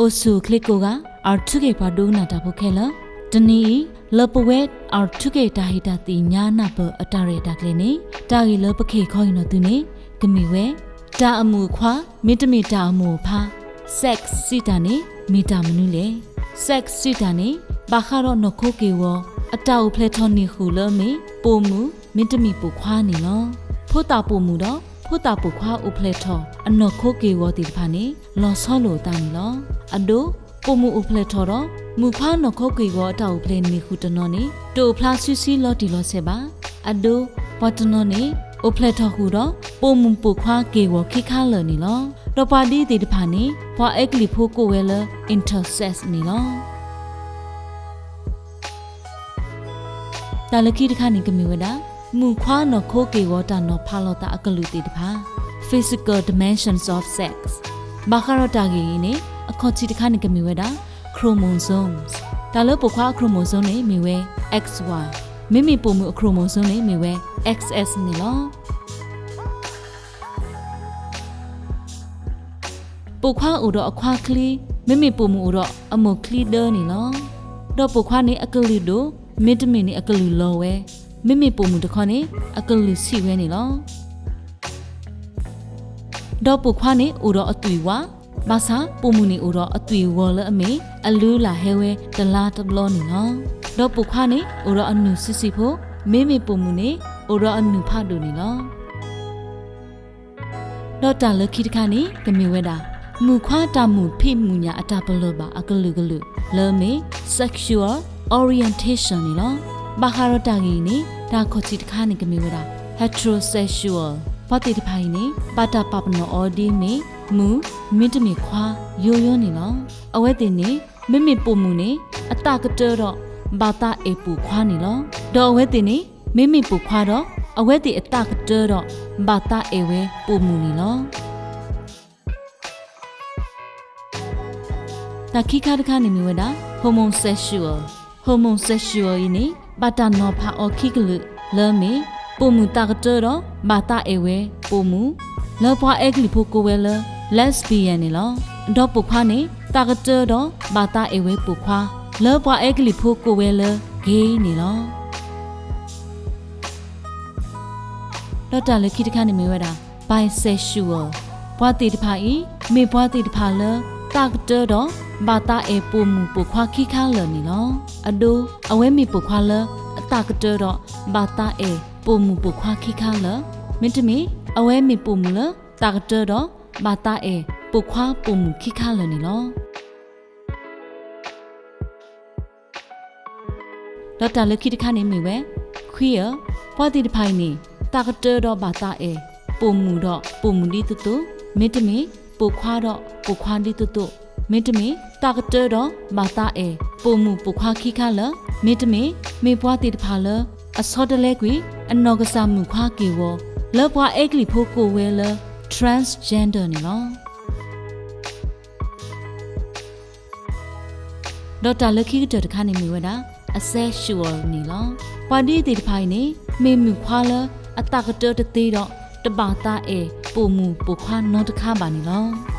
အိၣ်ဆူၣ်အိၣ်ချ့ကိးဂၤ R two K ပှၤဒိကနၣ်တၢ်ဖိခဲလၢာ်, တနံၤအံၤ လၢပဝဲ R two K တၢ်ဟ့ၣ်တၢ်သ့ၣ်ညါနၢ်ပၢၢ်အတၢ်ရဲၣ်တၢ်ကျဲၤန့ၣ် တၢ်ဂ့ၢ်လၢပကဟ့ၣ်ခီအံၤနီၢ်သုန့ၣ် ကမ့ၢ်ဝဲ တၢ်အမုာ်အခွါ မ့တမ့ၢ်တၢ်အမိၢ်အပၢ် sex စံးတၢ်န့ၣ် မ့ၢ်တၢ်မနုၤလဲၣ်. sex စံးတၢ်န့ၣ် ဘၣ်ဃးဒီးနီၢ်ခိက့ၢ်ဂီၤ အတၢ်အိၣ်ဖျဲၣ်ထီၣ်န့ၢ်ဃုာ်လၢအမ့ၢ် ပိာ်မုၣ် မ့တမ့ၢ်ပိာ်ခွါန့ၣ်လီၤ. ဖိသၣ်ပိာ်မုၣ်ဒီး ဖိသၣ်ပိာ်ခွါအိၣ်ဖျဲၣ်ထီၣ် အနီၢ်ခိက့ၢ်ဂီၤသ့ၣ်တဖၣ်န့ၣ် လီၤဆီလိာ်အသးန့ၣ်လီၤ. အဒိ ပိာ်မုၣ်အိၣ်ဖျဲၣ်ထီၣ်ဒီး မုၣ်ခွါနီၢ်ခိက့ၢ်ဂီၤအတၢ်အိၣ်ဖျဲၣ်န့ၢ်ဃုာ်တနီၤန့ၣ် တအိၣ်ဖျါဆူဆံလီၤတံၢ်လီၤဆဲးဘၣ်. အဒိ ပှၤတနီၤန့ၣ် အိၣ်ဖျဲၣ်ထီၣ်ဃုာ်ဒီး ပိာ်မုၣ်ပိာ်ခွါက့ၢ်ဂီၤခံခါလၢာ်န့ၣ်လီၤ. ဒီးပှၤဒ်သ့ၣ်တဖၣ်န့ၣ် ပှၤအဲကလံးဖိကိးဝဲလၢ intersex န့ၣ်လီၤ. တၢ်လၢခံတခါန့ၣ်ကမ့ၢ်ဝဲဒၣ် မုၣ်ခွါနီၢ်ခိက့ၢ်ဂီၤတၢ်နီၤဖးလိာ်သးအကလုာ်သ့ၣ်တဖၣ် physical dimensions of sex. ဘၣ်ဃးဒီးတၢ်ဂ့ၢ်အံၤန့ၣ် အခီၣ်ထံးတခါန့ၣ်ကမ့ၢ်ဝဲဒၣ် chromosomes. တၢ်လၢပိာ်ခွါအ chromosome န့ၣ်မ့ၢ်ဝဲ X Y, မ့မ့ၢ်ပိာ်မုၣ်အ chromosome န့ၣ်မ့ၢ်ဝဲ X X န့ၣ်လီၤ. ပိာ်ခွါအိၣ်ဒီးအခွါချံ, မ့မ့ၢ်ပိာ်မုၣ်အိၣ်ဒီးအမိၢ်ချံဒၢန့ၣ်လီၤ. ဒီးပိာ်ခွါန့ၣ်အကလုာ်ဒိၣ်, မ့တမ့ၢ်န့ၣ်အကလုာ်လီၤဝဲ, မ့မ့ၢ်ပိာ်မုၣ်တခီန့ၣ် အကလုာ်ဆံးဝဲန့ၣ်လီၤ. ဒီးပိာ်ခွါန့ၣ်အိၣ်ဒီးအသွံၣ်ဝး, ဘၣ်ဆၣ်ပိာ်မုၣ်န့ၣ်အိၣ်ဒီးအသွံၣ်အဂီၤလၢအမ့ၢ် အလုၢ်အလၢ်ဟဲဝဲတလါတဘျီန့ၣ်လီၤ. ဒီးပိာ်ခွါန့ၣ်အိၣ်ဒီးအနုၢ်ဆံးဆံးဖိ, မ့မ့ၢ်ပိာ်မုၣ်န့ၣ် အိၣ်ဒီးအနုၢ်ဖးဒိၣ်န့ၣ်လီၤ. ဒီးတၢ်လၢခံတခါန့ၣ် ကမ့ၢ်ဝဲဒၣ် မုၣ်ခွါတၢ်မုာ်ဖံးမုာ်ညၣ်အတၢ်ပလၢၢ်ဘၣ်အကလုာ်ကလုာ် လၢအမ့ၢ် sexual orientation န့ၣ်လီၤ. ဘၣ်ဃးဒီးတၢ်ဂ့ၢ်အံၤန့ၣ် တၢ်ခီၣ်ထံးတခါန့ၣ်ကမ့ၢ်ဝဲဒၣ် heterosexual ပှၤသ့ၣ်တဖၣ်အံၤန့ၣ် ဘၣ်တၢ်ပာ်ပနီၣ်အီၤဒ်အမ့ၢ် မုၣ် မ့တမ့ၢ်ခွါ ယိယိန့ၣ်လီၤ. အဝဲသ့ၣ်န့ၣ် မ့မ့ၢ်ပိာ်မုၣ်န့ၣ် အသးကတၢၢ်ဒီး ဘၣ်သးအဲၣ်ပိာ်ခွါန့ၣ်လီၤ. ဒီးအဝဲသ့ၣ်န့ၣ် မ့မ့ၢ်ပိာ်ခွါဒီး အဝဲသ့ၣ်အသးကတၢၢ်ဒီး ဘၣ်သးအဲၣ်ဝဲပိာ်မုၣ်န့ၣ်လီၤ. တၢ်ခံခါတခါန့ၣ်မ့ၢ်ဝဲဒၣ် homosexual. homosexual အံၤန့ၣ် ဘၣ်တၢ်နီၤဖးအီၤခံကလုာ် လၢအမ့ၢ် ပိာ်မုၣ်သးကတၢၢ်ဒီး ဘၣ်သးအဲၣ်ဝဲပိာ်မုၣ်, လၢပှၤအဲကလံးဖိကိးဝဲလၢ lesbian န့ၣ်လီၤ. ဒီးပိာ်ခွါန့ၣ် သးကတၢၢ်ဒီး ဘၣ်သးအဲၣ်ဝဲပိာ်ခွါ, လၢပှၤအဲကလံးဖိကိးဝဲလၢ gay န့ၣ်လီၤ. ဒီးတၢ်လၢခံတခါန့ၣ်မ့ၢ်ဝဲဒၣ် bisexual. ပှၤသ့ၣ်တဖၣ်အံၤ မ့ၢ်ပှၤသ့ၣ်တဖၣ်လၢ သးကတၢၢ်ဒီး ဘၣ်သးအဲၣ်ပိာ်မုၣ်ပိာ်ခွါခံခါလၢာ်န့ၣ်လီၤ. အဒိ အဝဲမ့ၢ်ပိာ်ခွါလၢ အသးကတၢၢ်ဒီး ဘၣ်သးအဲၣ်ပိာ်မုၣ်ပိာ်ခွါခံခါလၢာ်, မ့တမ့ၢ် အဝဲမ့ၢ်ပိာ်မုၣ်လၢ သးကတၢၢ်ဒီး ဘၣ်သးအဲၣ်ပိာ်ခွါပိာ်မုၣ်ခံခါလၢာ်န့ၣ်လီၤ. ဒီးတၢ်လၢခံတခါန့ၣ်မ့ၢ်ဝဲ queer. ပှၤသ့ၣ်တဖၣ်အံၤန့ၣ် သးကတၢၢ်ဒီးဘၣ်သးအဲၣ် ပိာ်မုၣ်ဒီးပိာ်မုၣ်ဒ်သိးသိး, မ့တမ့ၢ် ပိာ်ခွါဒီးပိာ်ခွါဒ်သိးသိး, မ့တမ့ၢ် သးကတၢၢ်ဒီးဘၣ်သးအဲၣ် ပိာ်မုၣ်ပိာ်ခွါခံခါလၢာ်, မ့တမ့ၢ် မ့ၢ်ပှၤသ့ၣ်တဖၣ်လၢ အဆီတလဲကွံာ် အနီၢ်ကစၢ်မုၣ်ခွါက့ၢ်ဂီၤ လၢပှၤအဲကလံးဖိကိးဝဲလၢ transgender န့ၣ်လီၤ. ဒီးတၢ်လၢခံကတၢၢ်တခါန့ၣ်မ့ၢ်ဝဲဒၣ် asexual န့ၣ်လီၤ. ပှၤဒ်သ့ၣ်တဖၣ်အံၤန့ၣ် မ့ၢ်မုၣ်ခွါလၢအသးကတၢၢ်တသ့ဒီး တဘၣ်သးအဲၣ်ပိာ်မုၣ်ပိာ်ခွါနီတခါဘၣ်န့ၣ်လီၤ.